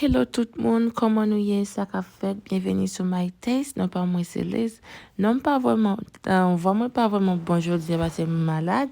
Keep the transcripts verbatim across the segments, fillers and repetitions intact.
Hello tout moun, kòman nou ye? Sa k ap fèt? Byenveni sou My Taste. Non pa mwen se Liz. Non m pa vrèman, euh, vwa mwen pa vrèman bon jodi a paske m malad.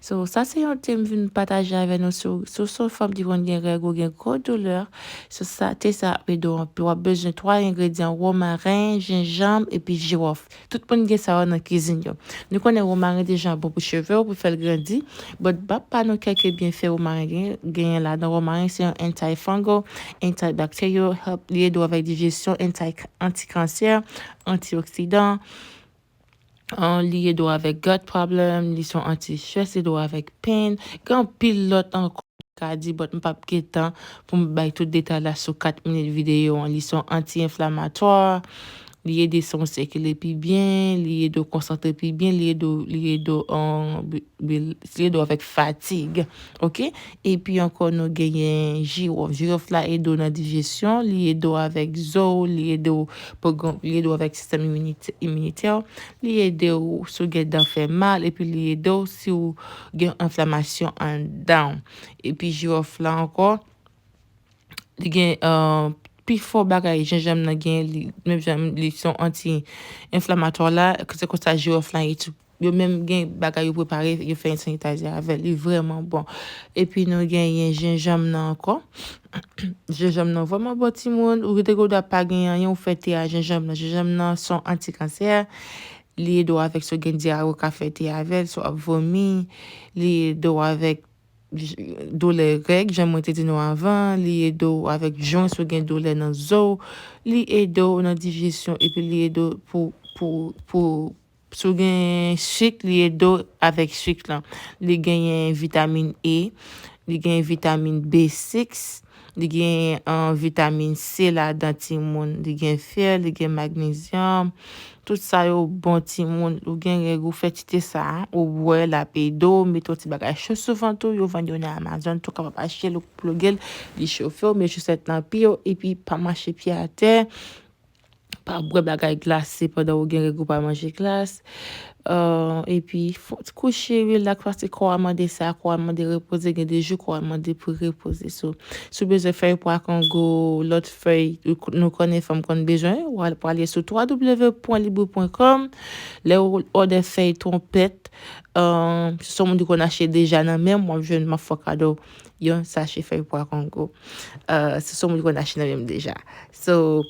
So, sa se yon te m vin pataje avè nou. Si w, si w se yon fanm ki konn gen règ ou gen gwo doulè, so sa, te sa ap ede w anpil. W ap bezwen twa engredyan, womaren, jenjanm, epi jiwòf. Tout moun gen sa yo nan kizin yo. Nou konnen womaren deja bon pou cheve w, pou fè l grandi. But m ap ba nou kèk byenfè womaren gen, genyen ladan. Womaren se yon antifungal, antibacterial, help, li ede w avèk dijesyon, anti, antikansè, antioksidan. An, li ede w avèk gut problem, li se yon anti-stress, li ede w avèk pain. Gen anpil lòt ankò. Ka di, but m p ap gen tan pou m bay tout detay la sou kat minit videyo an. Li se yon anti-enflamatwa, li ede san w sikile pi byen, li ede w konsantre pi byen, li ede w, li ede w, um, bi-, bi-, li ede w avèk fatig, oke? Epi ankò, nou genyen jiwòf. Jiwòf la ede w nan dijesyon, li ede w avèk zo, li ede w pwogram-, li ede w avèk sistèm iminite, iminitè, li ede w si w gen dan fè mal, epi li ede w si w gen enflamasyon anndan w. Epi jiwòf la ankò, li gen, euh, pifò bagay jenjanm nan gen, li, menm jan li se yon anti-enflamatwa la, se konsa jiwòf la ye tou. Yo menm gen bagay yo prepare, yo fè yon sanitizer avè l. Li vrèman bon. Epi nou genyen jenjanm nan ankò. Jenjanm nan vrèman bon timoun. Ou te gen dwa pa gen anyen, ou fè te a jenjanm nan. Jenjanm nan se yon antikansè. Li ede w avèk si w gen dyare, ou ka fè te avè l, si w ap vomi. Li ede w avèk j-, doulè règ, jan mwen te di nou avan. Li ede w avèk jwen, si w gen doulè nan zo. Li ede w nan dijesyon, epi li ede w pou, pou, pou, si w gen sik, li ede w avèk sik lan. Li genyen vitamin E, li genyen vitamin B six, li genyen, euh, vitamin C ladan timoun, li gen fè, li gen magnezyòm. Tout sa yo bon timoun. Ou gen règ, ou fè ti te sa, ou bwè, l ap ede w, mete yon ti bagay cho sou vant ou, yo vann yo nan Amazon, tou kapab achte l, ou ploge l, li chofe w, met chosèt nan pye w, epi pa mache pye atè. Pa bwè bagay glase pandan ou gen règ ou pa manje glas. Euh, epi, fò, kouche, relax, paske kò a mande sa, kò a mande repoze, gen de jou kò a mande pou repoze. So, si w bezwen fèy pwa kongo, lòt fèy, nou konnen fanm konn bezwen, w al prale sou w w w pwen libou pwen kòm. Lè w òdè fèy twonpèt, euh, si se yon moun ki konn achte deja nan men m, w ap jwenn, m ap fè w kado yon sachè fèy pwa kongo. Euh, si se yon moun ki konn achte nan men m deja. So,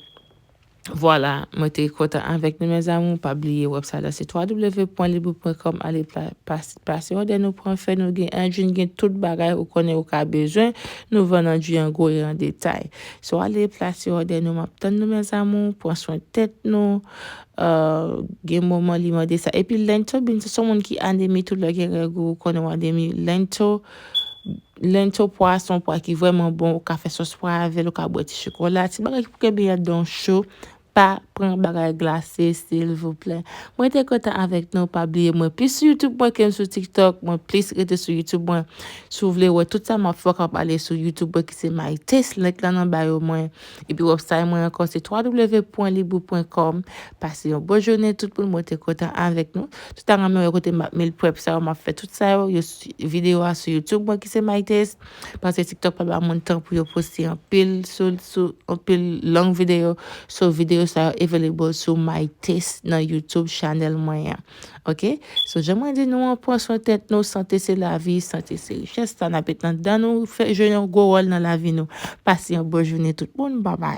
Vwala, mwen te kontan avèk nou, mes amours. Pa bliye, website la se w w w pwen libou pwen kòm. Ale pla-, pas-, pase òdè nou, pran fè nou, gen anjin, gen tout bagay ou konnen ou ka bezwen. Nou vann anjin an gwo e an detay. So, ale plase òdè nou, m ap tann nou, mes amours. Pran swen tèt nou. Euh, gen moman li mande sa. Epi Lento Bean, si se yon moun ki anemi, tout lè gen règ ou konnen w anemi, Lento Lento pwa se yon pwa ki vrèman bon, ou ka fè sòs pwa avè l, ou ka bwè ti chokola, ti bagay ki pou kenbe anndan w cho, pa pran bagay glase, silvouplè. Mwen te kontan avèk nou, pa bliye mwen plis sou YouTube mwen ke m sou TikTok, mwen plis rete sou YouTube mwen. Si w vle wè tout sa m ap fè, w ka ale sou YouTube mwen ki se My Taste, link lan nan bio mwen. Epi website mwen ankò se w w w pwen libou pwen kòm. Pase yon bon jounen tout moun, mwen te kontan avèk nou. Si w ta renmen wè kote m ap meal prep sa yo, m ap fè tout sa yo, yo sou videyo a sou YouTube mwen ki se My Taste. Paske TikTok pa ba moun tan pou yo poste anpil sou, sou anpil long videyo. So videyo sa yo available sou My Taste nan YouTube channel mwen an. Oke? So jan mwen di nou an, pran swen tèt nou, sante se lavi, sante se richès. Sa n ap met anndan nou, fè jwe yon gwo wòl nan lavi nou. Pase yon bon jounen tout moun, babay.